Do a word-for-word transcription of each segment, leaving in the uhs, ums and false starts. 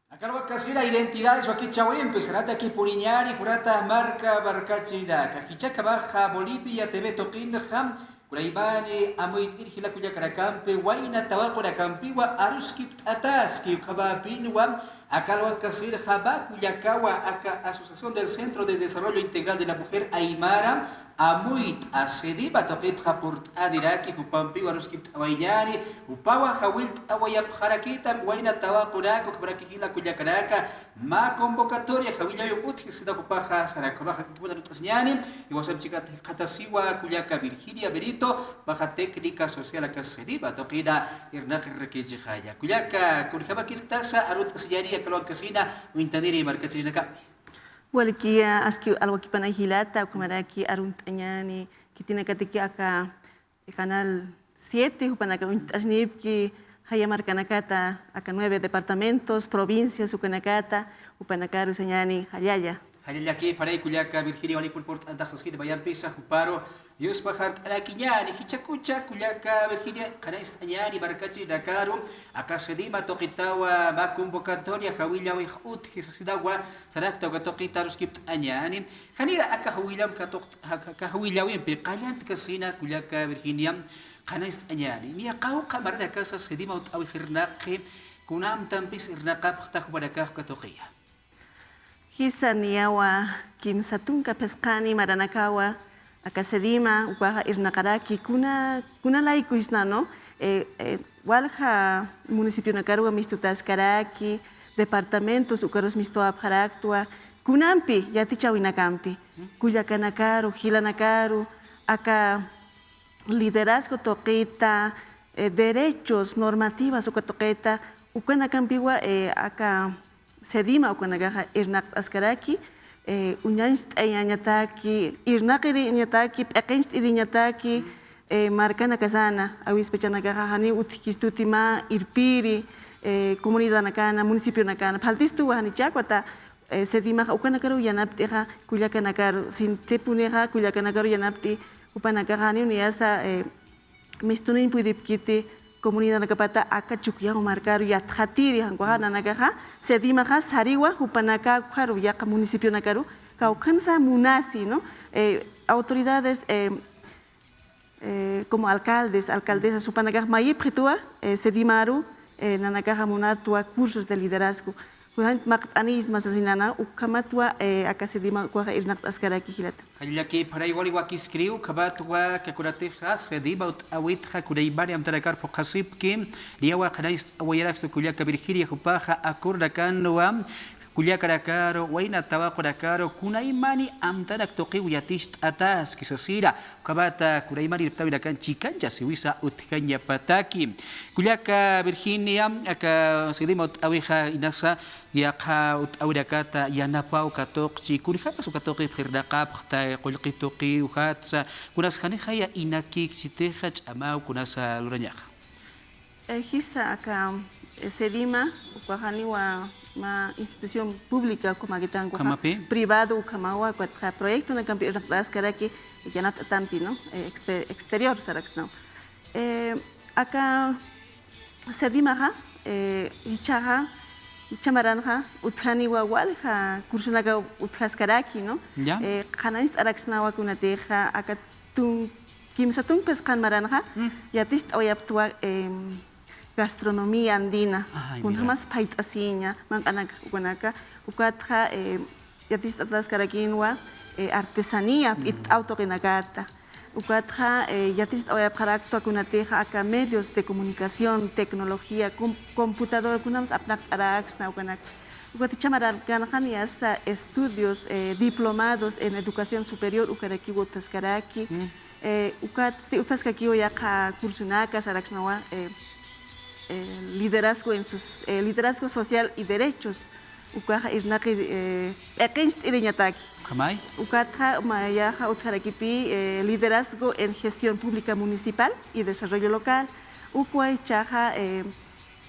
Aka alwakasina identidades wakichäwimpi sarantakipuniñäni, jurata marka markachirinaka. Jichhaka baja Bolivia T V tuqinxa, kunaymani amuyt'ir jila kullakanakampi, wayna tawaqunakampiwa aruskipt'ataski, ukhamäpinwa aka alwakasirxa mä kullakawa aka Asociación del Centro de Desarrollo Integral de la Mujer Aymara, amuyt'a, SEDIMA tuqitxa purt'aniraki, jupampiwa aruskipt'awayañäni, jupawa jawillt'awayapxarakitam wayna tawaqunak, ukhamaraki jila kullakanaka, mä convocatoria jawillawimp utji sasina jupaxa, sarakamaxa, ukhamat aruntt'asiñäni, jiwasamp chikat jikxatasiwa kullaka Virginia Benito, jupaxa técnica social aka SEDIMA tuqina irnaqirirakichixaya. Kullaka, kunjamakisktasa aruntt'asiñäni aka alwakasina, uñtaniri markachirinaka. Walikiya, aski alwakipanay jilata, ukhamaraki aruntt'añäni, khitinakataki aka Canal siete, jupanaka uñt'asnipki, jaya markanakata, aka nueve departamentos, provincias, ukanakata, jupanakaru sañäni, jallalla. Jallallakipxaray kullaka Virginia, wali purt'antax saskiti mayampisa, juparu yuspajart'arakiñäni, jichhakucha kullaka Virginia, qhanañcht'añäni markachirinakaru, aka SEDIMA tuqitawa mä convocatoria jawillawix utji sasinawa, sarakta uka tuqita aruskipt'añäni. Janira aka jawillam katuq-, aka jawillawimpi, qallantkasina kullaka Virginia, qhanañcht'añäni. Niya qawqha maranakasa SEDIMA utt'awix irnaqi, kunamtampis irnaqapxta jupanakax uka tuqiya. Jisa, niyawa kimsa tunka phisqani maranakawa, aka SEDIMA, ukaxa irnaqaraki, kuna, kuna layku sisna, ¿no? Eh, eh, walja municipionakaruwa mistutaskaraki, departamentos ukarus mistuwapxaraktwa, kunampi, yatichäwinakampi, kullakanakaru, jilanakaru, aka liderazgo tuqita, eh, derechos, normativas uka tuqita, ukanakampiwa, eh, aka SEDIMA ukanakaxa irnaqt'askaraki, eh, uñañcht'ayañataki, irnaqiriñataki, p'iqincht'iriñataki, eh, markanakasana, awispachanakaxa janiw utjkistuti mä irpiri, eh, comunidadanakana, municipionakana, faltistuwa janichäkwa ta, eh, SEDIMAxa ukanakaruw yanapt'ixa kullakanakaru, sintipunixa kullakanakaru yanapt'i, jupanakaxa janiw niyasa, eh, mistuniñ puydipkiti comunidadanakapata aka Chukiyawu markaru yatxatiri, jan ukaxa nanakaxa, SEDIMAxa sariwa jupanakaru yaqha municipionakaru, kawkhansa munasi, ¿no? Eh, autoridades, eh, eh, como alcaldes, alcaldesas, jupanakax mayipxituwa, eh, SEDIMAru, eh, nanakaxa munaptwa cursos de liderazgo. Kunjamat maqt'anisma sasinana, ukhamatwa, eh, aka SEDIMA ukaxa irnaqt'askaraki jilata. Jallallakipxaray wali wakiskiriw, ukhamatwa aka kunatixa SEDIMA utt'awitxa kunaymani amtanakar phuqhasipki, niyawa qhanañcht'awayarakistu kullaka Virginia, jupaxa acordakanwa kullakanakaru, wayna tawaqunakaru, kunaymani amtanak tuqiw yaticht'ataski sasina, ukhamata kunaymani irptawinakan chikancha siwisa utjañapataki. Kullaka Virginia, aka SEDIMA utt'awixa inasa, yaqha utt'awirakata yanapaw katuqchi, kunjamas uka tuqit irnaqapxta, qullqi tuqiw, jatsa, kunas janixaya inakïkchitixa, ch'amaw kunasa lurañaxa. Eh, jisa aka, eh, SEDIMA, ukax janiwa mä institución pública, ukhamakitanku, ukhamapi, privado, ukhamawa, ukatxa proyectonakampi irnaqt'askaraki, yanapt'atampi, ¿no? Eh, exte-, exterior saraksnaw. Eh, aka SEDIMAxa, eh, jichhaxa, jichha maranxa, utjaniwa walja cursonaka utjaskaraki, ¿no? Ya. Eh, qhanañcht'araksnawa kunatixa, aka tun-, kimsa tunka phisqan maranxa, mm, yaticht'awayapxtwa, em, gastronomía andina. Ay, mira. Kunjamas phayt'asiña, manq'anaka, ukanaka, ukatxa, em, yaticht'ataskarakinwa, eh, artesanía, mm, p'itt'aw tuqinakata. Ukatxa, eh, yaticht'awayapxaraktwa kunatixa aka medios de comunicación, tecnología, com-, computadora, kunjamas apnaqt'araksna, ukanaka. Ukat jichha marankanxa niyasa estudios, eh, diplomados en educación superior, ukarakiw utjaskaraki. Mm. Eh, ukat, si utjaskakiw yaqha cursonaka saraksnawa, eh, eh, liderazgo en sus, eh, liderazgo social y derechos. Ukaxa irnaqi, eh, p'iqincht'iriñataki. Ukhamay. Ukatxa, mayaxa utjarakipï, eh, liderazgo en gestión pública municipal y desarrollo local. Ukwa jichhaxa, eh,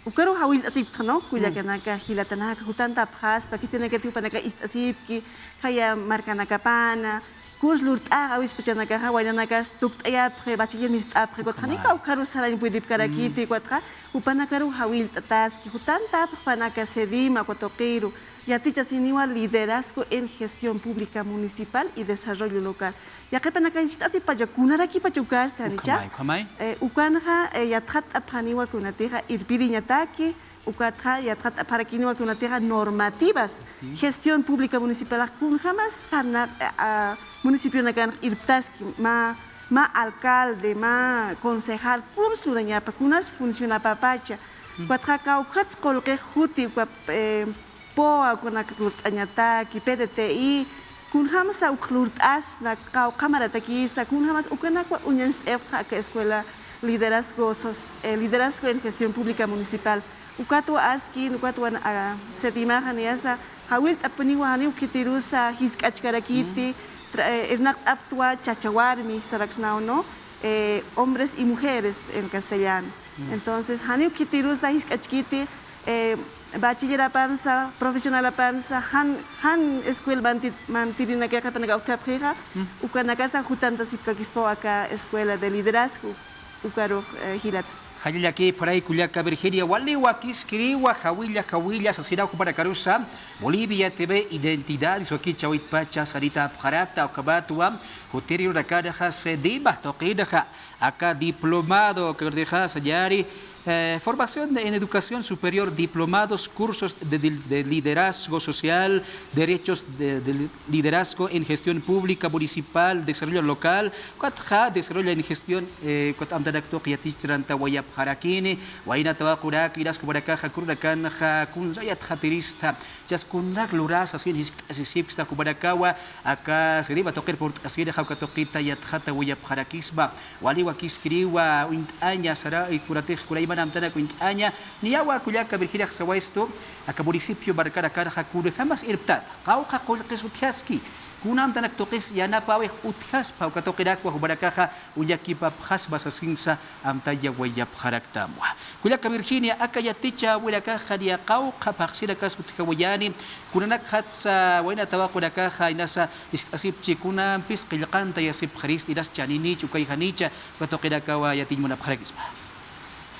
ukaru jawillt'asipxta, ¿no? Mm. Kullakanaka, jilatanaka, jutantapxaspa, khitinakati jupanaka ist'asipki, jaya markanakapana, Kurs lurt'ax awispachanakaxa, waynanakas tukt'ayapxi, bachiller mist'apxi, ukat janiw kawkharus sarañ puydipkarakiti, ukatxa jupanakaruw jawillt'ataski, jutantapxpan aka SEDIMA uka tuqiru, yatichasiniwa Liderazgo en Gestión Pública Municipal y Desarrollo Local. Yaqhipanakax jiskt'asippacha kunarakipacha ukasti, janicha. Ukhamay, ukhamay. Eh, ukanxa, eh, yatxatt'apxaniwa kunatixa irpiriñataki, ukatxa yatxatt'apxarakiniwa kunatixa normativas, gestión pública municipalax kunjamas sarna, a, municipionakanx irptaski, mä, mä alcalde, mä concejal, kuns lurañapa, kunas funcionapapacha. Ukatxa kawkhats qullqix juti, uka, eh, POA, ukanak lurt'añataki, PDTI, kunjamsa uk lurt'asna, qawqha maratakisa, kunjamas ukanakwa uñacht'apxta aka escuela liderazgo soc-, eh, liderazgo en gestión pública municipal. Ukatwa askin, ukatwa, ah, SEDIMAxa niyasa, jawillt'apuniwa janiw khitirusa jisk'achkarakiti, tra-, eh, irnaqt'aptwa chacha warmi, saraksnaw, ¿no? Eh, hombres y mujeres en castellano. Entonces, janiw khitirusa jisk'achkiti, eh, bachillerapansa, profesionalapansa, jan, jan escuela manti-, mantirinakixa, yaqhipanakax utjapxixa, ukanakasa jutantasipkakispaw aka escuela de liderazgo, ukarux, eh, jilata. Jallallakipxaray kullaka Virginia, wali wakiskiriwa, jawilla, jawilla, sasiraw jupanakarusa, Bolivia TV Identidades wakichäwitpacha saritapxarakta, ukhamatwa, jutiri urunakanxa SEDIMA tuqinxa, aka diplomado, uka urutix sañäni, eh, formación en educación superior, diplomados, cursos de, de, de liderazgo social, derechos de, de liderazgo en gestión pública municipal, desarrollo local, ukatxa desarrollo en gestión, eh, ukat amtanak tuqi yatichirantawayapxarakini, wayna tawaqunaka, inas jupanakaxa, urunakanxa, kunsa yatxatirista, chas kunak lurasa, sasin jiskt'asisipksta jupanakawa, aka SEDIMA tuqir purt'asirxa, uka tuqita yatxatawayapxarakisma. Wali wakiskiriwa, uñt'aña, sara, y kunatix, kunayman amtanak uñt'aña, niyawa kullaka Virginiax sawayistu, aka municipio markanakanxa kunjamas irptata, qawqha qullqis utjaski, kuna amtanak tuqis yanapäwix utjaspa, uka tuqinakwa jupanakaxa uñakipapxasma sasinsa amtayawayapxaraktamwa. Kullaka Virginia, aka yatichäwinakaxa niya qawqha phaxsinakas utjawayani, kunanakxatsa wayna tawaqunakaxa inasa jiskt'asipchi, kunampis qillqantayasipxarista, inas chaninich, ukayjanicha, uka tuqinakawa yatiñ munapxarakispa.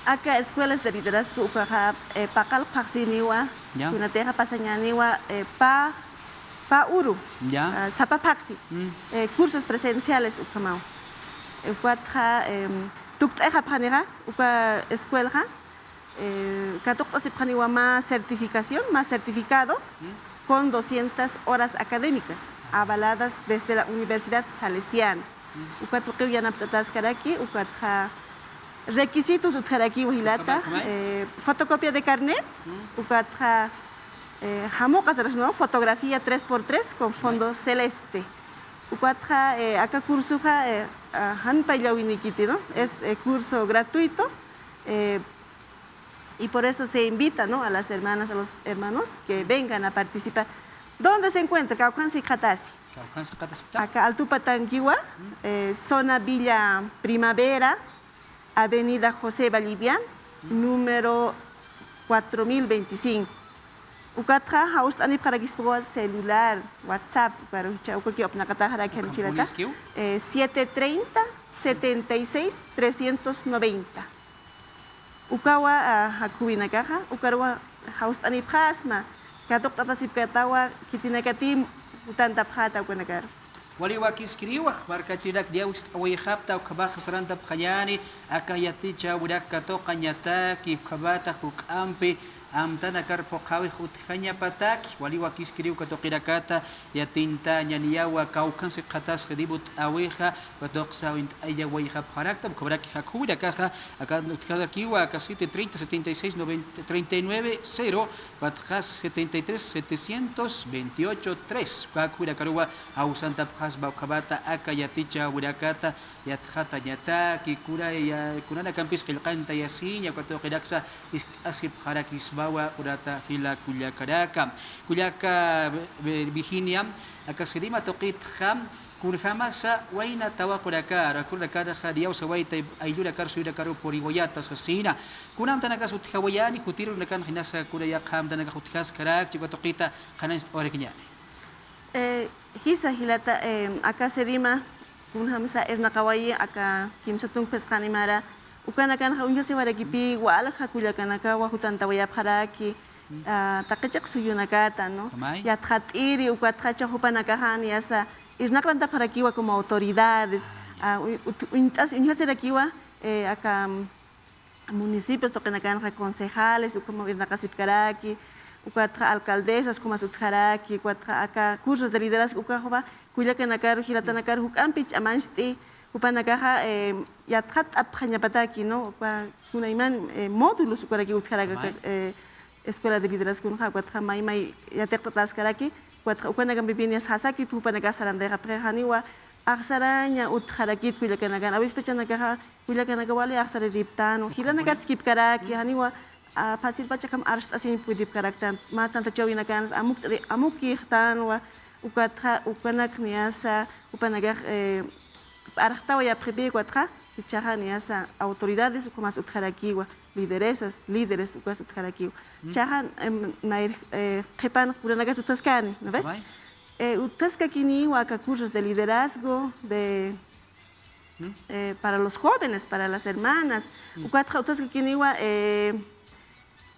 Aka escuelas de liderazgo ukaxa, eh, paqallq phaxsiniwa, kunatixa pasañäniwa, eh, pä, pä uru, ah, sapa phaxsi, eh, cursos presenciales ukhamaw. Ukatxa, em, tukt'ayxapxanixa, uka escuelaxa, eh, katuqt'asipxaniwa mä certificación, mä certificado con doscientas horas académicas avaladas desde la Universidad Salesiana. Uka tuqiw yanapt'ataskaraki, ukatxa requisitos utjarakiwa jilata, eh, fotocopia de carnet, ukatxa, eh, jamuqas, ¿no? Fotografía tres por tres con fondo celeste. Ukatxa, eh, aka cursoxa, eh, ah, jan payllawinikiti, ¿no? Es, eh, curso gratuito, eh, y por eso se invita, ¿no? A las hermanas, a los hermanos que vengan a participar. ¿Dónde se encuentra? Kawkhan jikxatasi. Kawkhan jikxatasipta. Aka Altupatankiwa, eh, zona Villa Primavera, Avenida José Ballivián, número cuatro mil veinticinco. Ukatxa, jawst'anipxarakispawa celular, WhatsApp, ukaru jichha, ukakiw apnaqataxaraki, jan chilata. Eh, siete treinta, setenta y seis, trescientos noventa. Ukawa, ah, jakhuwinakaxa, ukaruwa jawst'anipxasma, katuqt'atasipkatawa, khitinakatï jutantapxäta ukanakaru. Wali wakiskiriwa, markachirinaka, niyaw jiskt'awayxapta, ukhamaxa sarantapxañäni, aka yatichäwinak katuqañataki, ukhamata juk'ampi amtanakar phuqhäwix utjañapataki, wali wakiskiriw uka tuqinakata yatiñtaña, niyawa kawkhan jikxatas SEDIMA utt'äwixa, uka tuqsa uñt'ayawayxapxarakta, ukhamaraki jakhuwinakaxa, aka utjarakiwa, aka siete treinta, setenta y seis, noventa, treinta y nueve, cero, ukatxa setenta y tres, setecientos veintiocho, tres. Uka jakhuwinakaruwa jawsantapxasma, ukhamata aka yatichäwinakata yatxatañataki, kuna ya, kunanakampis qillqantayasiña, uka tuqinaksa jiskt'asipxarakismawa, kunata jila kullakanaka. Kullaka, eh, Virginia, aka SEDIMA tuqitxa, kunjamasa wayna tawaqunakar, urunakanxa niyaw sawayta ayllunakar suyunakaruw puriwayata sasina. Kuna amtanakas utjawayani, jutir urunakanxa inasa kuna yaqha amtanakax utjaskarakchi, uka tuqita qhanañcht'awayarakiñäni. Eh, Jisa, jilata, eh, aka Sedima, kunjamsa irnaqawayi, aka kimsa tunka phisqani mara, ukanakanxa uñjasiwarakipi, walja kullakanakawa jutantawayapxaraki, ah, taqi chiq suyunakata, ¿no? Yatxat'iri, ukatxa jupanakaxa niyasa irnaqtantapxarakiwa como autoridades, ah, uy-, ut-, uñt'as-, uñjasirakiwa, eh, aka, mm, municipios tuqinakanxa concejales, ukhamaw irnaqasipkaraki, ukatxa alcaldesas, ukhamas utjaraki, ukatxa aka cursos de liderazgo, ukaxwa kullakanakaru, jilatanakaru, juk'ampi ch'amancht'i, jupanakaxa, eh, yatxatt'apxañapataki, ¿no? Uka kunayman, eh, módulos ukaraki utjaraki, eh, Escuela de Liderazgonxa, ukatxa may may yatiqt'ataskaraki, ukatxa ukanakampipiniw sasaki, jupanakax sarantayxapxi, janiwa axsaraña utjarakit kullakanakan, a veces pachanakaxa kullakanaka wali axsaririptanwa, jilanakatskipkaraki, janiwa, ah, fácilpacha akham arst'asiñ pudipkaraktan, mä tantachawinakansa amukt'iri, amukixtanwa, ukatxa ukanak niyasa, jupanakax, eh, arxtawayapxipi, ukatxa jichhaxa niyasa autoridades, ukhamas utjarakiwa, lideresas, líderes, ukas utjarakiwa. Jichhaxa, em, nayr, eh, qhipan juranakas utjaskani, ¿no ve? Eh, utjaskakiniwa aka cursos de liderazgo, de, eh, para los jóvenes, para las hermanas. Ukatxa utjaskakiniwa, eh,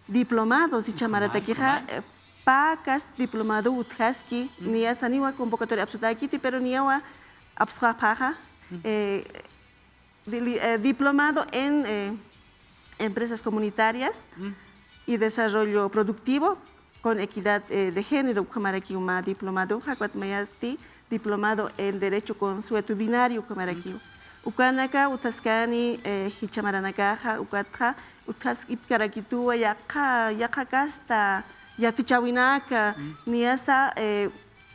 diplomados, jichha maratakixa, eh, pä kast diplomado utjaski, niyasaniwa convocatoria apsutäkiti, pero niyawa apsuxapxaxa, eh, dili-, eh, diplomado en, eh, empresas comunitarias y desarrollo productivo con equidad, eh, de género, ukhamarakiw mä diplomado, ukat mayasti diplomado en derecho consuetudinario, ukhamarakiw. Ukanaka utjaskani, eh, jichha maranakaxa, ukatxa utjaskipkarakituwa yaqha, yaqha kasta yatichäwinaka, niyasa, eh,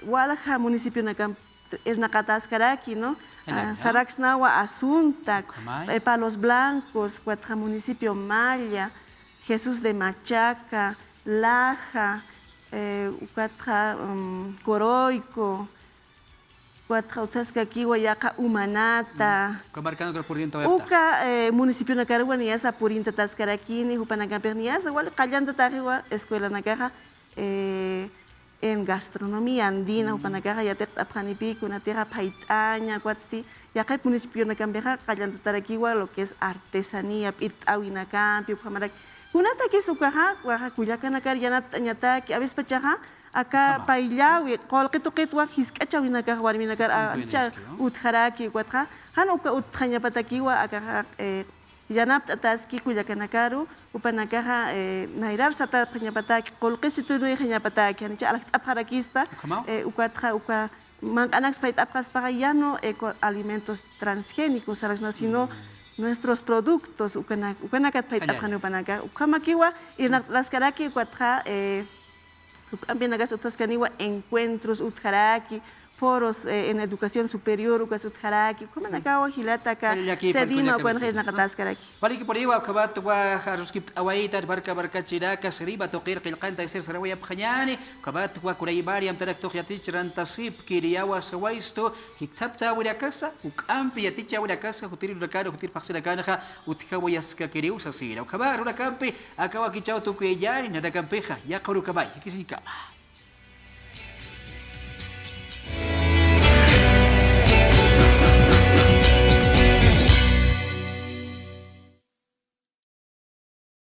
walja municipionakamp irnaqataskaraki, ¿no? Ah, saraksnawa Asuntak, eh, Palos Blancos, ukatxa municipio Malla, Jesús de Machaca, Laja, eh, ukatxa, mm, Coroico, ukatxa utjaskakiwa yaqha Umanata. Uka, eh, municipionakaruwa niyasa purintataskarakini, jupanakampix niyasa wali qallantataxiwa escuelanakaxa, eh, en gastronomía andina, jupanakaxa yatiqt'apxanipi, kunatixa phayt'aña, ukatsti yaqhip municipionakampixa qallantatarakiwa lo que es artesanía, p'itt'äwinakampi, ukhamaraki. Kunatakis ukaxa, ukaxa kullakanakar yanapt'añataki, a veces pachaxa, aka payllawi, qullqi tuqitwa jisk'achäwinakax warminakar, ah, ancha utjaraki, ukatxa, jan uka utjañapatakiwa, akaxa, eh, yanapt'ataski kullakanakaru, jupanakaxa, eh, nayrar satapxañapataki, qullqi situnïxañapataki, janicha alaxt'apxarakispa, eh, ukatxa, uka manq'anaks phayt'apxaspaxa, ya no eco-, alimentos transgénicos, saraksna, sino nuestros productos, ukana-, ukanakat phayt'apxani jupanaka, ukhamakiwa, irnaqt'askaraki, ukatxa, eh, Juk'ampinakas utjaskaniwa encuentros utjaraki, foros, eh, en educación superior ukas utjaraki, ukhamanakawa jilata aka Sedima ukanxa irnaqataskaraki. Waliki puriwa, ukhamatwa arsuskipt'awayta marka markachiraka Sedima tuqir qillqanta sir sarawayapxañäni, ukhamatwa kunaymani amtarak tuq yatichir antasipkiriyawa sawaystu, jikthaptäwinakasa, juk'ampi yatichäwinakasa, jutir urakaru, jutir phaxsinakanxa utjawayaskakiriw sasina. Ukhama arunakampi, aka wakichäw tukuyañäni, nanakampixa, yaqha urukamay, jikisiñkama.